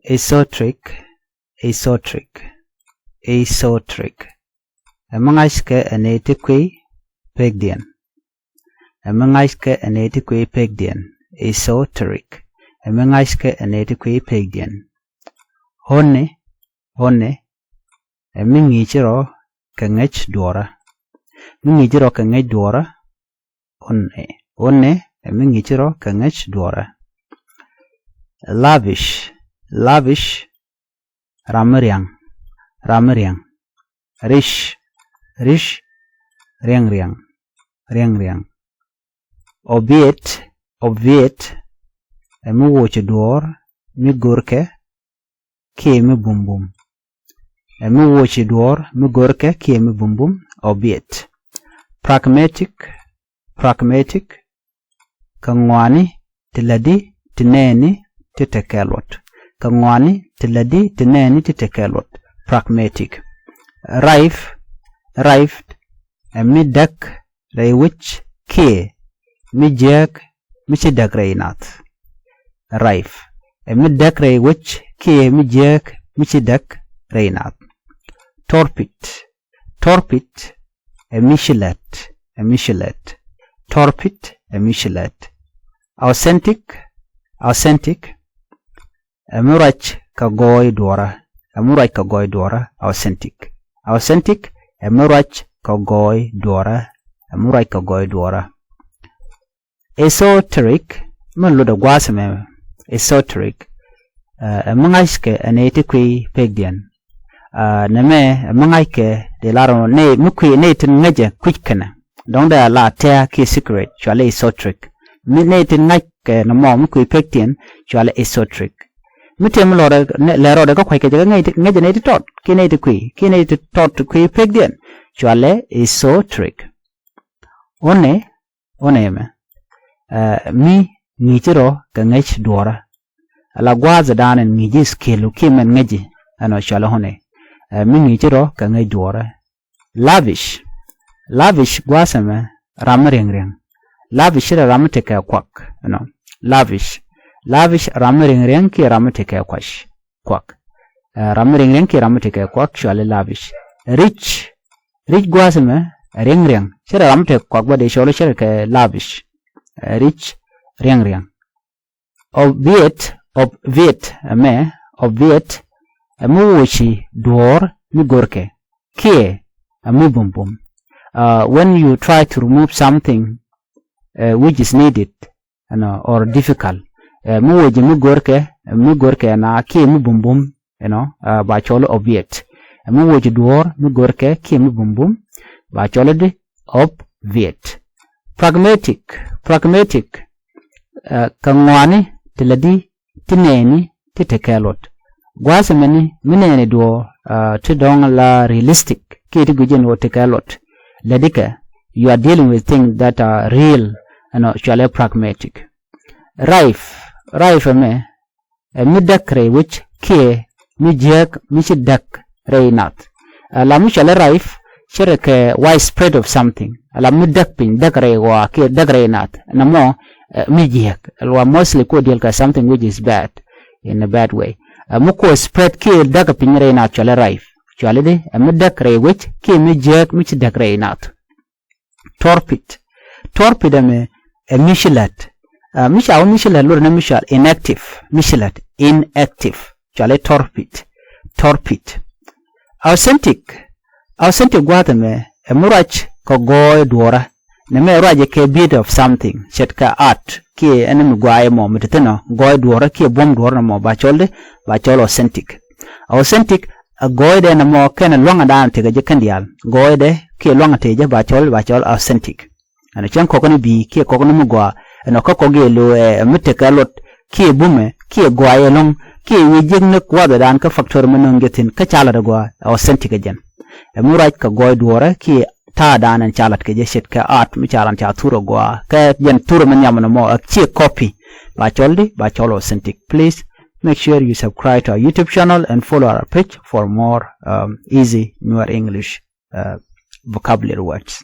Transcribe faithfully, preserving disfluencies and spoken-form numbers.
Esoteric, esoteric, esoteric. Ɛ mi ŋa̱ckɛ ɛ nɛy ti kuiy pekdiɛn. Ɛ mi ŋa̱ckɛ ɛ nɛy ti kuiy pekdiɛn. Esoteric. Ɛ mi ŋa̱ckɛ ɛ nɛy ti kuiy pekdiɛn. Ɣöö ni, ɣöö ni, ɛ mi ŋi̱i̱ci rɔ kɛ ŋäc duɔ̱ɔ̱rä. Mi ŋi̱i̱ci rɔ kɛ ŋäc duɔ̱ɔ̱rä. Ɣöö ni, ɣöö ni, ɛ mi ŋi̱i̱ci rɔ kɛ ŋäc duɔ̱ɔ̱rä. Lavish, lavish, ram mi ria̱ŋ, ram mi ria̱ŋ. Rich, rich, ria̱ŋ ria̱ŋ, ria̱ŋ ria̱ŋ. Obiet, obiet, ɛ mi woc duɔ̱ɔ̱r mi görkɛ kiɛ mi bumbum. Ɛ mi woc duɔ̱ɔ̱r mi görkɛ kiɛ mi bumbum. Obiet. Pragmatic, pragmatic, kɛ ŋɔaani ti lätdi ti nɛɛni ti tekɛ luɔt. Kɛ ŋɔaani ti lätdi ti nɛɛni ti tekɛ luɔt. Pragmatic. Rife, rife, ɛ mi däk rɛy wec kiɛ mi jiääk mi ci däk rɛy nath. Rife, ɛ mi däk rɛy wec kiɛ mi jiääk mi ci däk rɛy nath. Torpid, torpid, ɛ mi ci lät, ɛ mi ci lät. Torpid, ɛ mi ci lät. Authentic, authentic, ɛ mi ruac kɛ gɔɔy duɔ̱ɔ̱rä, ɛ mi ruac kɛ gɔɔy duɔ̱ɔ̱rä. Authentic, authentic, ɛ mi ruac kɛ gɔɔy duɔ̱ɔ̱rä, ɛ mi ruac kɛ gɔɔy duɔ̱ɔ̱rä. Esoteric, mi lotdɛ gua̱a̱th ɛmɛ, esoteric, ɛ mi ŋa̱ckɛ ɛ nɛy ti kuiy pekdiɛn. Nɛmɛ ɛ mi ŋa̱ckɛ dee lar nɛy mi kuiy nɛy tin ŋäcɛ kui̱c kɛnɛ. Dɔ̱ŋ dee a la tɛ̈ kiɛ secret, cualɛ esoteric. Mi nɛy tin ŋa̱ckɛ nɔmɔ mi kuiy pekdiɛn, cualɛ esoteric. Mi tëë mi lɔrɛ lɛ rɔɔdɛ kä kua̱ckɛ jɛ kä ŋäcɛ nɛy ti tɔt kiɛ nɛy ti kuiy kiɛ nɛy ti tɔt kuiy pekdiɛn, cualɛ esoteric. Ɣöö ni, ɣöö ni ɛmɛ, ɛ mi ŋi̱i̱ci rɔ kɛ ŋäc duɔ̱ɔ̱rä. Ala gua̱a̱th ɛ da̱a̱n ɛn ŋi̱i̱ci skill kiɛ mɛn ŋäci, ɛnɔ cualɛ ɣöö ni, ɛ mi ŋi̱i̱ci rɔ kɛ ŋäc duɔ̱ɔ̱rä. Lavish, lavish gua̱a̱th ɛmɛ ram mi riɛŋ riɛŋ. Lavish ci rɛ ram mi tekɛ kuak, ɛnɔ. Lavish, lavish ram mi riɛŋ riɛŋ kiɛ ram mi tekɛ kuac, kuak. Ɛ ram mi riɛŋ riɛŋ kiɛ ram mi tekɛ kuak, cualɛ lavish. Rich, rich gua̱a̱th ɛmɛ ɛ riɛŋ riɛŋ. Ci rɛ ram mi tekɛ kuak bä dee cɔl cɛ rɛ kɛ lavish. Ɛ rich, riɛŋ riɛŋ. Obiet, obiet ɛmɛ, obiet ɛ mi woci duɔ̱ɔ̱r mi görkɛ kiɛ ɛ mi bumbum. When you try to remove something which is needed, you know, or difficult, ɛ mi woci mi görkɛ, mi görkɛ na kiɛ mi bumbum, you know, ba cɔl obiet. Ɛ mi woci duɔ̱ɔ̱r mi görkɛ kiɛ mi bumbum, ba cɔl di obiet. Pragmatic, pragmatic, kɛ ŋɔaani ti lätdi ti nɛɛni ti tekɛ luɔt. Gua̱a̱th ɛmɛni mi nɛɛni duɔ̱ɔ̱r ti dɔ̱ŋ la realistic kiɛ ti gui̱c ɛn ɣöö tekɛ luɔt. Lätdi kɛ, you are dealing with things that are real, ɛnɔ cualɛ pragmatic. Rife, rife ɛmɛ ɛ mi däk rɛy wec kiɛ mi jiääk mi ci däk rɛy nath. Ala mi cualɛ rife, ci rɛ kɛ widespread of something. Ala mi däk piny, däk rɛy ɣɔaa kiɛ däk rɛy nath. Nɔmɔ ɛ mi jiääk. Ala mostly kuɔ deal kɛ something which is bad, in a bad way. Ɛ mi kuɔ spread kiɛ däk piny rɛy nath cualɛ rife. Cualɛ di ɛ mi däk rɛy wec kiɛ mi jiääk mi ci däk rɛy nath. Torpid. Torpid ɛmɛ ɛ mi ci lät. Mi ca wä mi ci lät lotdɛ ni mi cual inactive. Mi ci lät, inactive. Cualɛ torpid. Torpid. Authentic. Authentic gua̱a̱th ɛmɛ ɛ mi ruac kɛ gɔɔy duɔ̱ɔ̱rä. Nɛmɛ ruacɛ kɛ bit of something. Ce̱tkɛ art kiɛ ɛn mi gɔaaɛ mɔ mi te thi̱n ɔ, gɔɔy duɔ̱ɔ̱rä kiɛ buɔ̱m duɔ̱ɔ̱rä nɔmɔ ba cɔl di, ba cɔl authentic. Authentic ɛ gɔɔydɛ nɔmɔ kɛnɛ lua̱ŋädan tekɛ jɛ kɛn diaal. Gɔɔydɛ kiɛ lua̱ŋä tëë jɛ ba cɔl, ba cɔl authentic. Ɛnɔ cäŋ kɔkni bi̱i̱ kiɛ kɔkni mi gɔaa, ɛnɔ kä kɔk yɛ lo̱o̱ ɛ mi tekɛ luɔt kiɛ bumɛ kiɛ gɔaa yɛ lo̱ŋ kiɛ wi̱i̱ jiäk ni kuathɛdan kä factory mi nöŋ jɛ thi̱n kä ca la̱t ɛ gɔaa, authentic ɛ jɛn. Ɛ mi ruac kɛ gɔɔy duɔ̱ɔ̱rä kiɛ ta̱a̱dan ɛn ca la̱t kɛ jɛ ce̱tkɛ art mi ca ran ca thur ɛ gɔaa kɛ jɛn thur ɛmɛ nhiam ɛnɔmɔ ɛ ciɛ copy. Ba cɔl di, ba cɔl authentic. Please make sure you subscribe to our YouTube channel and follow our page for more easy newer English vocabulary words.